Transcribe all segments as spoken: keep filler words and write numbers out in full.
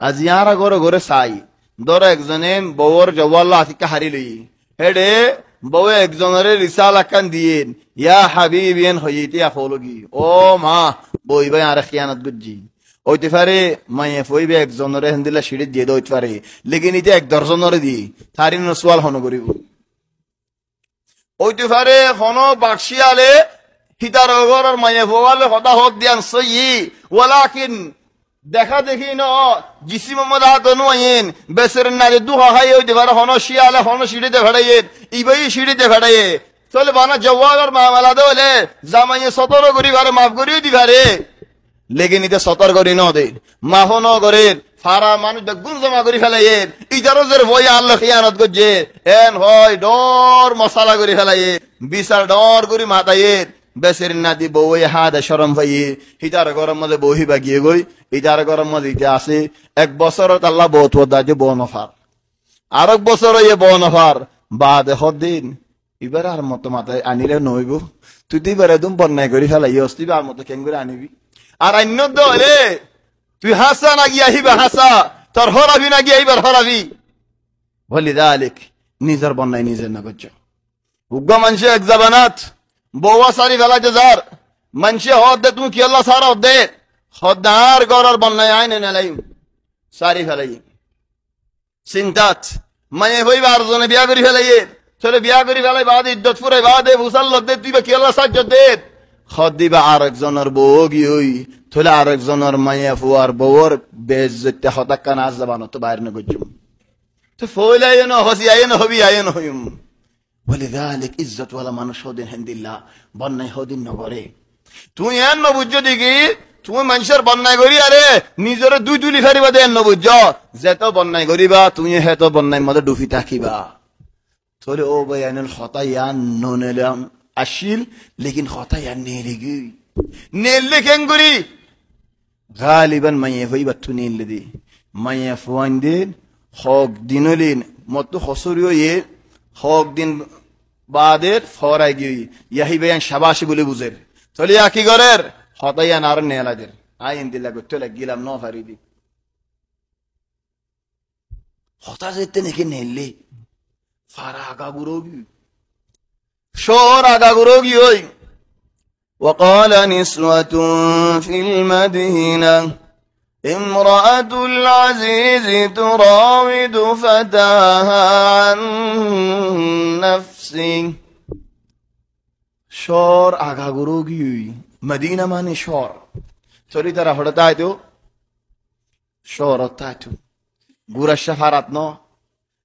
Aijja añára góre góre sai. Dóro ekzone bouwor zowal loi atikká hári loiyé. Héçe bouwe ekzonoré risala ekkán diyé, "Ya habib" en hoiyé, íte fúañti, "Ó ma, bou íba añáre kíyanot goijjé." Óite fare, maiyafua íba ekzonoré héndilla siçít diyé dé óite fare. Lekin íte ek dorzonoré diyé, taré no sual hone goríbo. Óite fare honó bak cíyale hítar góror maiyafuar loi hotá hoódde yián sóiyi, walakin deká dekí no, jisimor modde át no aiyén, beser nadi dúka háiye óite fare, honó cíyale honó siçí de feçáiye, íbaye siçí de feçáiye. Tóile bana zowabor mamela de óile zamaiye sotor gorí fare, maf gorí di fare. Lekin íte sotor gorí no der, maf no gorer, farar manúic beggún zoma gorí felaiyér, ítaró zere fua Allah kíyanot goijjé, en hoi dhoóñr mosala gorí felaiyér, bisar dhoóñr gorí mataiyér, beser nadi bouwe háde corom faiyé, hítar góror modde bou híba giyé goi, ítar góror modde íte asé, ek bosórot Allah bou tuwar de aijjó bou no far. Arek bosór óiye bou no far, baade hoódde, "Íbare ar moto mata anile no óibo. Tui de íbare edún bonnai gorí felaiyós, tui íba ar moto keéngorí anibi? Ar ainno de óile, tui háñsa na giyé híba háñsa, tor hórafi na giyé híbar hórafi." Walidalik, nizor bonnai nize no goijjó. Uggúa maincé ek zabanat bouwa sári felaito zar, maincé hoódde, "Tuñí kiyólla sáro?" Hoódde, "Hoódde añár góror bonnai aññí no neláiyum, sári felaiyí." Sintat, maiyafua íba ar zone biya gorí felaiyé. Tóile biya gorí felai baade, iddot furai baade, fusár lodde, tui íba kiyólla sáijjós de? Hoódde, "Íba arek zonor bou ói giyói, tóile arek zonor maiyafuar bouwor beizzotti hotá ekkán añár zobanottú bair no goijjúm." Te foóila yó no hoósi, aiyó no hoóbi, aiyó no hoiyúm. Walidalik, izzot wala manúic hódin héndilla, bonnai hódin no goré. Tuñí en no buijjó de ki, tuñí maincór bonnai gorí aré nizoré dúi tuli faribá de en no buijjó. Zeto bonnai goríba, tuñí héto bonnair modde dhufi tákiba. Tóile ó bái ainol, hotá yián no neilé accíl, lekin hotá yián neili giyói. Neillé keéngorí? Gáliban maiyafua íbattú neillé dé. Maiyafuain de hook din óile, mottú hosúri óiye, hook din baade fóorai giyói, yá híba yián cabaci buli buzér. Tóile yá ki gorér? Hotá yián aró neelai der. Aññí endilla goittó laiggílam, no fari dé. Hotá zeéñtte niki neillé, fara agagura ói giyói. Cóor agagura ói giyói. وقال نسوة في المدينة امرأة العزيز تراود فتاها عن نفسه. Cóor agagura ói giyói. Madina mani cóor. Tóile ítara hoçé táito? Cóorot táito. Guraccá farat no.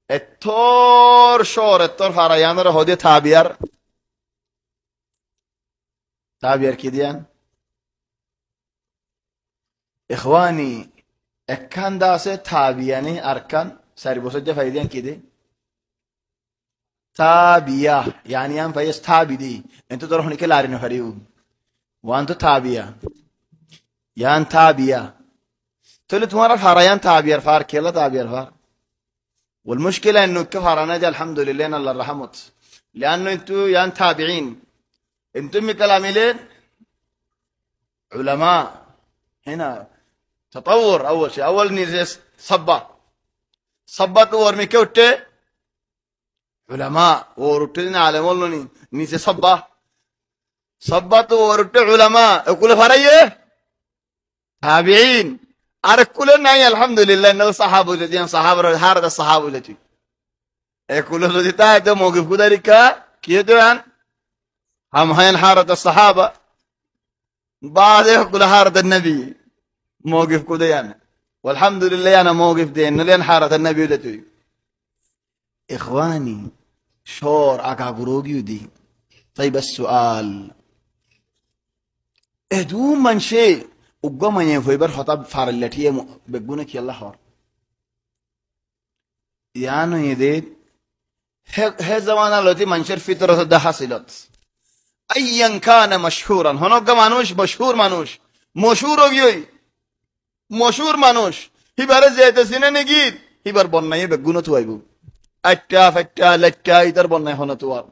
Ettór cóor, ettór fara yiánoré hoó de tabiyar. Tabiyar ki de yián? Ikhwani, ekkán de asé tabiya né, arekkán sair bosóijja faiyí de yián ki de? Tabiya, yani yián faiyós tabi de. Entú dóro honikká lari no faribó. Yián tó tabiya. Yián tabiya. Tóile tuáñrar fara yián tabiyar far, kiyólla tabiyar far? Wal muckila enno ekká fara nái de, alhamdulillah, en Allar rahámot. Lianno entú yián tabiin. Entú mikká lamile ulama. Hé na, tatawwur, awwal cey, awwal nize sábba. Sábbattú uore mikká uiththé? Ulama. Uore uiththé de alem ókkol ni, nize sábba. Sábbattú uore uiththé ulama. Ekkúle faraiyé? Tabiin. Ar ekkúle nái, alhamdulillah, enne sahaba óile de yián, sahaba, haratar sahaba óile de. Ekkúle zodi táito, mowgif kudar ikká, ki óito yián? Ham há yián haratar sahaba. Baade ekkúle haratar nabi. Mowgif kudar yián. Walhamdulillah, yián mowgif de, enne yián haratar nabi óile de. Ikhwani, cóor agagura ói giyói de. Taib, as-sual. Edún maincé uggúa maiyafua íbar hotá farailla thíya mo-, beggúne kiyólla hoór? Yián óiye de, hé, hé zobana lóti maincór fitorot de hásil. Ayyan kana mashhuran. Honó uggúa manúic, mashhur manúic. Mochúr ói giyói. Mochúr manúic, híbare zeéñtte siné niki, híbar bonnai yó beggúnottú aibó. Aittha, faittha, laittha, ítar bonnai honó tuwar.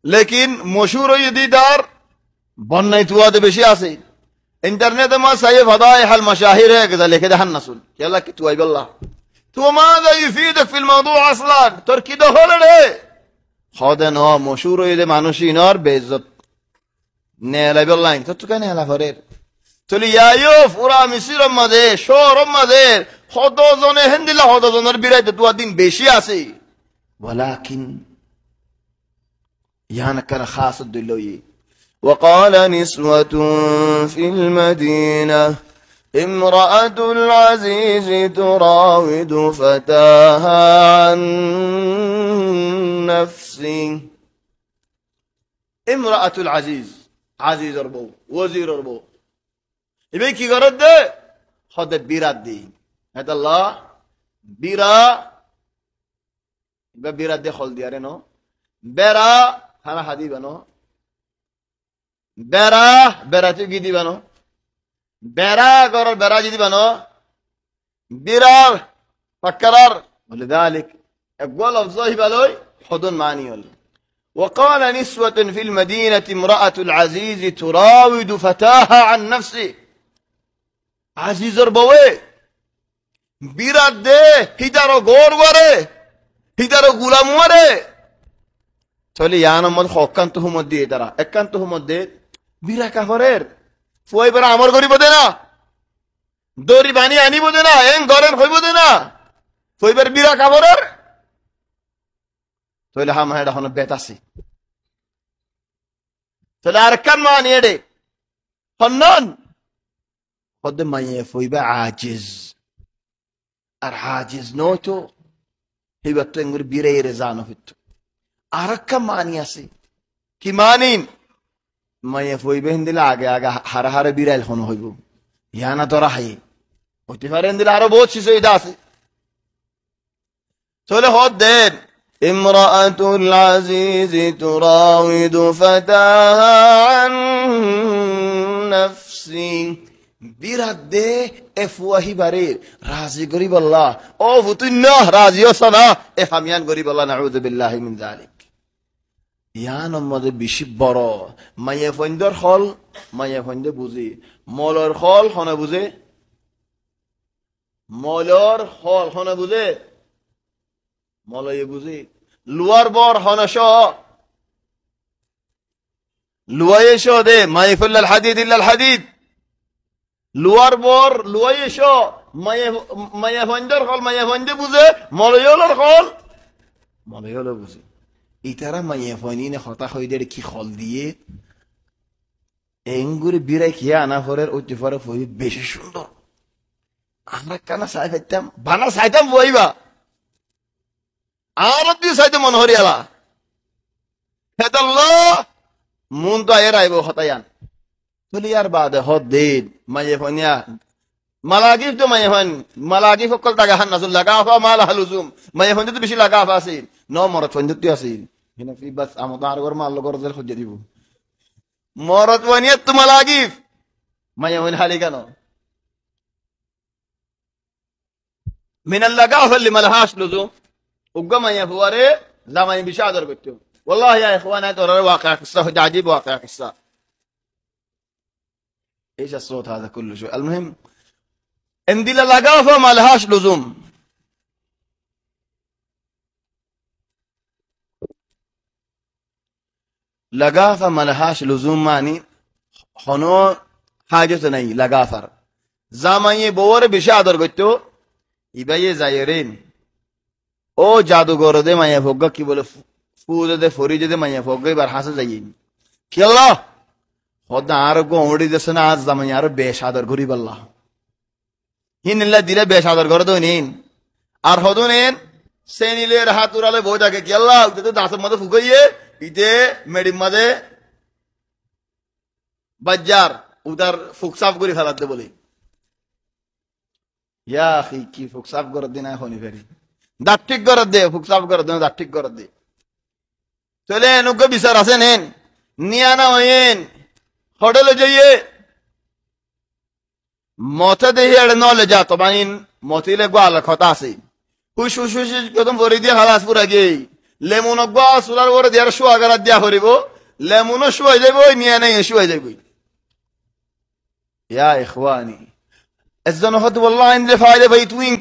Lekin mochúr óiye de ítar bonnai tuwa de bicí asé. Internet ot saiyó fadaih al mashahir hoó giyé, leikké de Hannasul. Kiyólla ki tuwaibolla? Tuwa ماذا يفيدك في الموضوع أصلا? Tor ki dohól re? Hóde no, mochúr óiye de manúic inor beizzot. Neelaibolla, tottú kiyá neela forer? Tóile yá yó fura Misir or mazé, cóor or mazé, hodo zone héndilla hodo zonor birai de tuwa din beci asé. Walakin Yián ekkán hás dóilla óiye. وقال نسوة في المدينة امرأة العزيز تراود فتاها عن نفسه. امرأة العزيز, azizor bou, woziror bou. Ibá ki gorédde? Hóde bíradde. Hétolla bíra Ibá bíradde hol diyaré no. Bera, hána há diba no. Bera, bera tui gi diba no. Bera, góror bera gi diba no. Bírar, fakkarar. ولذلك, eggúa lofzó híba loi, hodún maáni óil. وقال نسوة في المدينة امرأة العزيز تراود فتاها عن نفسه. Azizor bouwe bíradde, hítaró gór uwáre, hítaró gulam uwáre. Tóile yián or modde hokkán to humot diye tará, ekkán to humot de, bíra kaforer. Fua ibáre amor goríbo de na, dóri bañdí aníbo de na, en goren hoibo de na. Fua ibár bíra kaforer. Tóile hámaha eçe honó bet asé. Tóile arekkán maáni eçe. Honnán? Hóde maiyafua ibá ajiz. Ar ajiz noóito, híbattú engori bíraire za nofoittó. Arekkán maáni asé. Ki maáni? Maiyafua ibá héndilla age age hare hare bírail hone hoibo. Yián dóra háiye. Óite fare héndilla aró bout sis ói asé. Tóile hoódde, امرأة العزيز تراود فتاها عن نفسه. Bíradde e fua híbare razi goríbolla. Ó futuinna, razi ósana, e ham yián goríbolla, نعوذ بالله من ذلك. Yián or modde bicí boro. Maiyafuaindór hol, maiyafuainde buzé. Molor hol, hone buzé? Molor hol hone buzé? Moloye buzé. Luwar bor hone có? Luwaye có de, ما يفل الحديد إلا الحديد. Luwar bor, luwaye có. Maiya, maiyafuaindór hol, maiyafuainde buzé. Moloye ólor hol, moloye óle buzé. Itará maiyafuain ine hotá hoiyé de ki hol diyé? Engori bírai kiyá ana forer, óite fare fua ibá beci cúndor. Añára ekkán sai faittám, bana saitam fua ibá. Añára dí saite mone horí ela. Hétolla muúntu aiyér aibo hotá yián. Tóile yar baade hoódde maiyafuain iba. Malagif de maiyafuain, malagif ókkol táke Hannasul, لغافة ما لها لزوم. Maiyafuain de bicí lagafa asé. No morotfuain de asé. Hína fi bas amot añár gór mallo gór zel hoijja dibo. Morotfuain iba to malagif. Maiyafuain háli kiyá no? من اللغافة اللي ما لهاش لزوم. Uggúa maiyafuare zamai bicí ador goittó. والله يا إخوان, añí torare wakia kissá hoidde, ajib wakia kissá. إيش الصوت هذا كل شوي؟ المهم, endilla لغافة ما لهاش لزوم. لغافة ما لهاش لزوم mani honó hájot nái lagafar. Zamaiye bouwore bicí ador goittó, ibáye zaiyoré, ó jadu goré de maiyafua uggúa ki bole fu-, fu de de, fori de de maiyafua uggúa ibar hañsé zaiye. Kiyólla? Hoódde añár uggúa uñçi de asé na, añár zamaiye añáre bec ador goríbolla. Híin ella dile bec ador goré de óiyin. Ar hodún en, seni loi ar hát urale boi táke, kiyólla, ite to dasor mazé fuk óiye, ite meçir mazé baijjar, utar fuk saf gorí feladde bóli. Ya ahi, ki fuk saf gorédde na honi feri. Dath thík gorédde, fuk saf gorédde na dath thík gorédde. Tóile en uggúa bisar asé nen, niya na óiyen, hoçé loi zaiye. Mote dehi eçe no loi za, tobain mote le eggúa alar hotá asé. Huc, huc, huc, huc, hodún fori diye, halas, fura giyé. Lemun eggúa sular uore diyar cúa garat diya foribo. Lemun ó cúai zaibo, niya nai ó cúai zaibo. Ya ikhwani. Ezzone hoódde, "Wallá, aññí faida faiyí, tuñí